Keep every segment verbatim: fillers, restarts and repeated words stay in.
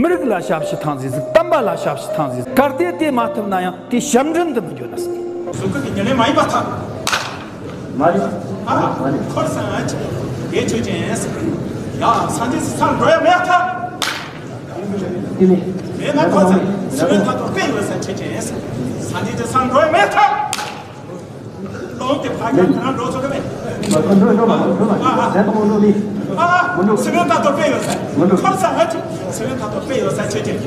མི་རིགས་ལ་ཞབས་ཕྱི་ཐང་ཟིག་ཟིག་བསྟན་པ་ལ་ཞབས་ཕྱི་ཐང་ཟིག་ཟིག་གལ་ཏེ་དེ་མ་ཐུབ་ན་ཡང་དེ་ཞབས་འདྲེན་དུ་མི་འགྱུར་ན་ཟིག་གཟུགས་སྐུ་གི་ཉེར་ལེན་མ་ཡིན་པར་ཐལ། མ་རེད། ཨ། མ་རེད། འཁོར་སང་ཨ་ཅི། ངས་ཆོས་ཅན། ཡ། སངས་རྒྱས་སི་སར་འགྲོ་ཡ་མེད་ཐལ། དེ་ནི། མེད་ན་འཁོར་སང་། སེམས་ཐག་ཏུ་དཔེ་ཡོད་ས་ཆོས་ཅན། སངས་རྒྱས་ཀྱི་སར་འགྲོ་ཡ་མེད་ཐལ། ལོང་དེ་ཕ་གིར་ཁོ་རང་འགྲོ་ཚོད་མེད། མ་འགྲོ་འགྲོ་མ་འགྲོ་མ་ཨ། ཨ། ཟས་དང་འགྲོ་ནི། ཨ། མི་འགྲོ། སེམས་ཐག་ཏུ་དཔེ་ཡོད་ས། མི་འགྲོ། འཁོར་སང་ཨ་ཅི། སེམས་ཐག་ཏུ་དཔེ་ཡོད་ས་ཆོས་ཅན།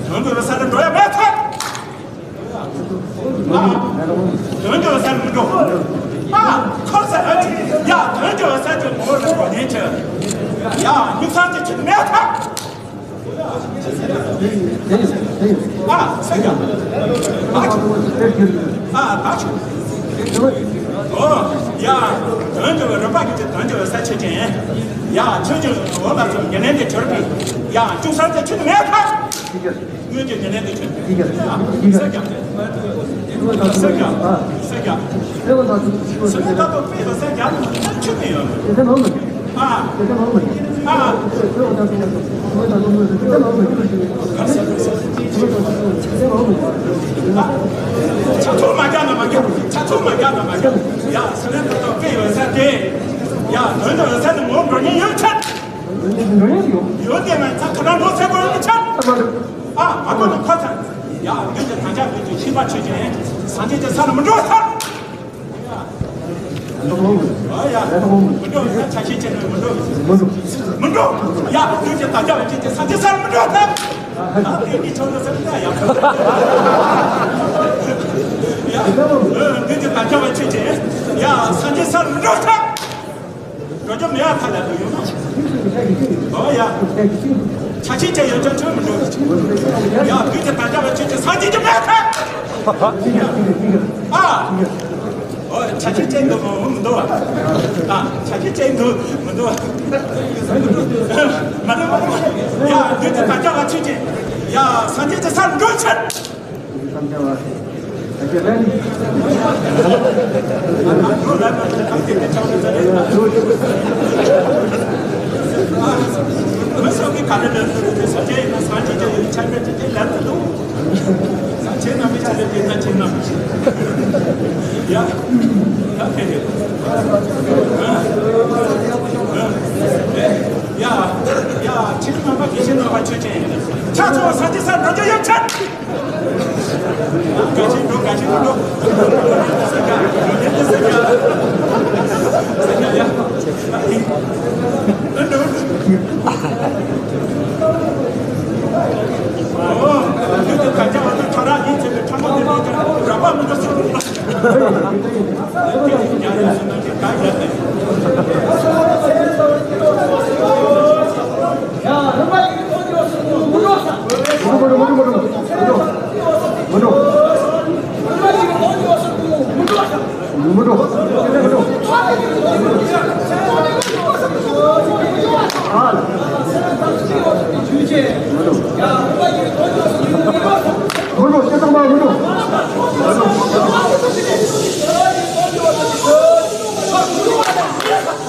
དོན་དུ་ཡོད་ས་ལ་འགྲོ་ཡ་མེད་ཐལ། དོན་གྱི་འོད་གསལ་མི་འགྲོ། ཨ། འཁོར་ས་ཨ་ཅི། ཡ། དོན་གྱི་འོད་གསལ་གྱི་ངོ་བོ་ལ་གོ་ཉན་ཆེ། ཡ། དམིགས་བསལ་གྱི་ཆེད་དུ་མེད་ཐལ། ཨ། སེ་རྒྱ། ཨ་ཅི། ཨ། ཨ་ཅི། ཨོ། ཡ། དོན་གྱི་རིམ་པ་གི་དོན་གྱི་འོད་གསལ་ཆོས་ཅན། ཡ། ཆོས་ཀྱི་འོད་ལ་སོགས་ཉེར་ལེན་གྱི་ཆོས་རིག་པའི། ཡ། དམིགས་བསལ་གྱི་ཆེད་དུ་མེད་ཐལ། དངོས་ཀྱི་ཉེར་ལེན་དུ་ཆོད། ཡིན་ཀྱང་། ཡིན་ཀྱང་། སེ་རྒྱ། སེ་རྒྱ། སེ་རྒྱ། སེ་རྒྱ། སེ་རྒྱ། སེ་རྒྱ། ད་དོ་དཔེ་ལ་སེ་རྒྱ་ནི་ཆོད་ནི་ཡོད། དེ་ཚེ་མང་མ་ཡིན། ཨ། དེ་ཚེ་མང་མ་ཡིན། ཨ། དེ་ཚེ་མང་མ་ཡིན། ཆ་ཚང་མ་རྒྱ་ན་མ་རྒྱ། ཆ་ཚང་མ་རྒྱ་ན་མ་རྒྱ། ཡ། སེ་རྒྱ། ད་དོ་དཔེ་ལ་སེ་རྒྱ། ཡ། དོན་དུ་སེ་རྒྱ་ནི་ངོ་འགྲོ་ཉེན་ཡོད་ཆད། འགྲོ་ཉེན་ཡོད། ཡོད་དེ་ན་ཚ་ཁ་རང་འགྲོ་སེ་གོ་ཡོད་ཆད། ཨ། མ་གཏོགས་ནི་ཁོ་ཚ། ཡ། འདི་ཚེ་དང་ཆ་འདི་ཚེ་ཤེས་པ་ཆོས་ཅན། སངས་རྒྱས་ཀྱི་ས་ལ་མི་འགྲོ་ས། ཨ་ཡ། མི་འགྲོ་ས། ཆ་ཤས་ཅན་ནི་མི་འགྲོ། མི་འགྲོ། མི་འགྲོ། ཡ། འདི་ཚེ་དང་ཆ་བ་ཅན་གྱི་སངས་རྒྱས་ས་ལ་མི་འགྲོ་ས། ཨ། དེ་ནི་ཆོག་ནི་ས་ལ་ཡ། ཡ། འདི་ཚེ་དང་ཆ་བ་ཆོས་ཅན། ཡ། སངས་རྒྱས་ས་ལ་མི་འགྲོ་ས། འགྲོ་རྒྱུ་མེད་པ་ཐ་ལ་དུ་ཡོང་ན། ཨོ་ཡ། ཆ་ཤས་ཅན་ཡོད་ཅན་ཆོས་མི་འགྲོ། ཡ། དུས་ཀྱི་དང་ཆ་བ་ཆོས་ཅན་སངས་རྒྱས་ཀྱི་མེད་ཐལ། ཨ། ཨོ། ཆ་ཤས་ཅན་འདུག་མི་འདུག་བ། ཨ། ཆ་ཤས་ཅན་འདུག་མི་འདུག་བ། མ་རེད་མ་རེད། ཡ། དུས་ཀྱི་དང་ཆ་བ་ཆོས་ཅན། ཡ། སངས་རྒྱས་ཀྱི་ས་འགྲོ་ཆེད། ཡ། ཡ། ཁྱེད་རྣམ་པ་དགེ་བཤེས་རྣམ་པ་ཆོས་ཅན། ཆ་ཚང་ས་ཆ་ས་འགྲོ་རྒྱུ་ཡོད་ཆད། ག་ཅི་འགྲོ། ག་ཅི་འགྲོ། ས་ཆ་ས་ཆ་ས་ཆ་ཡ། ཨ་འགྲོ། ཨོ། ཡུལ་དུ་ག་ཅི་བ་དང་ཁྱོད་རང་ཡིན་ཚེ་ཁྲ་མོ་དེ་ལོ་ཅན་ར་པ་མི་འགྲོ་ཟེར།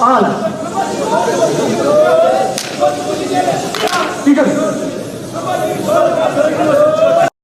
ཨ།